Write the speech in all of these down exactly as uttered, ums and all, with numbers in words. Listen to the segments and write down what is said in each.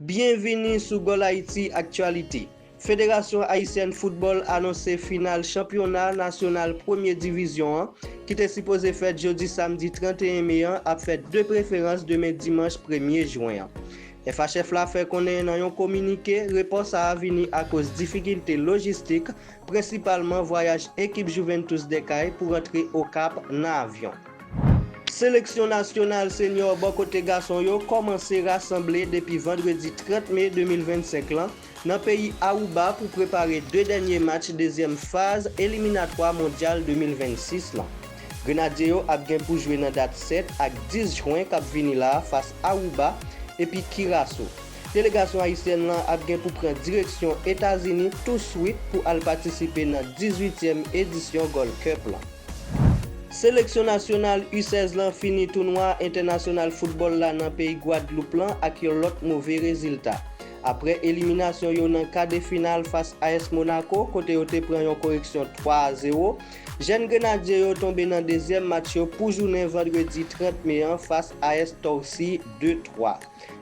Byenvini sou Goal Haiti Actualité. Federasyon Ayisyèn Foutbòl anonse final chanpyona nasyonal premye divizyon an, ki te sipoze fèt jodi samdi trannteyen me an, ap fèt de preferans demen dimanch premye jen an. F H F la fè konnen nan yon kominike, repò sa a vini akoz difikilte lojistik, prensipalman vwayaj ekip Juventus Decay pou rantre Okap nan avyon. Seleksyon nasyonal senyò bò kote gason yo kòmanse rasanble depi vandredi trant me de mil vennsenk lan nan peyi Aruba pou prepare de dènye match dezyèm faz eliminatwa mondyal de mil vennsis lan. Grenadye yo ap gen pou jwe nan dat sèt ak dis jen k ap vini la a fas Aruba epi Kiraso. Delegasyon ayisyèn lan ap gen pou pran direksyon Etazini touswit pou al patisipe nan dizuityèm edisyon Gold Cup lan. Seleksyon nasyonal U sèz lan fini tounwa entènasyonal foutbòl la nan peyi Gwadloup lan ak yon lòt move rezilta. Apre eliminasyon yo nan ka de final fas A S Monaco, kote yo te pran yon koreksyon twa a zewo, jèn Grenadye yo tonbe nan dezyèm match yo pou jounen vandredi trant me an fas A S Torcy de twa.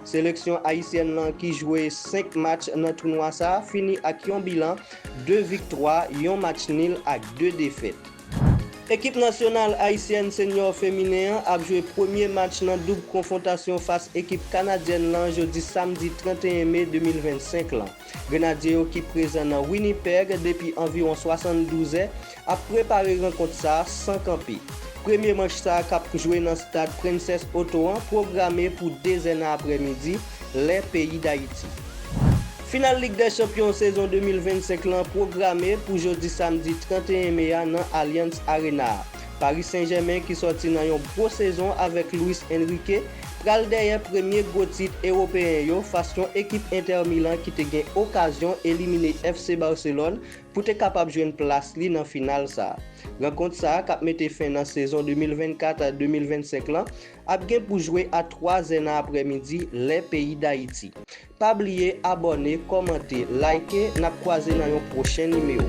Seleksyon ayisyèn lan ki jwe senk match nan tounwa sa a fini ak yon bilan de viktwa, yon match nil ak de defèt. Ekip nasyonal ayisyèn senyò feminen an ap jwe premye match nan doub konfwontasyon fas ekip kanadyèn lan jodi samdi trannteyen me de mil vennsenk lan. Grenadye yo ki prezan nan Winnipeg depi anviwon swasanndouz è ap prepare rankont sa a san kanpe. Premye manch sa a k ap jwe nan stad Princess Auto an pwograme pou de zè nan aprèmidi, lè peyi Dayiti. Final Lig dè Chanpyon sezon de mil vennsenk lan pwograme pou jodi samdi trannteyen me a nan Allianz Arena a. Paris Saint-Germain, ki sòti nan yon gwo sezon avèk Luis Enrique, pral dèyè premye gwo tit ewopeyen yo fas yon ekip Inter Milan ki te gen okazyon elimine F C Barcelone pou te kapab jwenn plas li nan final sa a. Rankont sa a k ap mete fen nan sezon de mil vennkat a de mil vennsenk lan ap gen pou jwe a twa zè nan aprèmidi, lè peyi Dayiti. Pa bliye abòne, kòmante, like, n ap kwaze nan yon pwochen nimewo.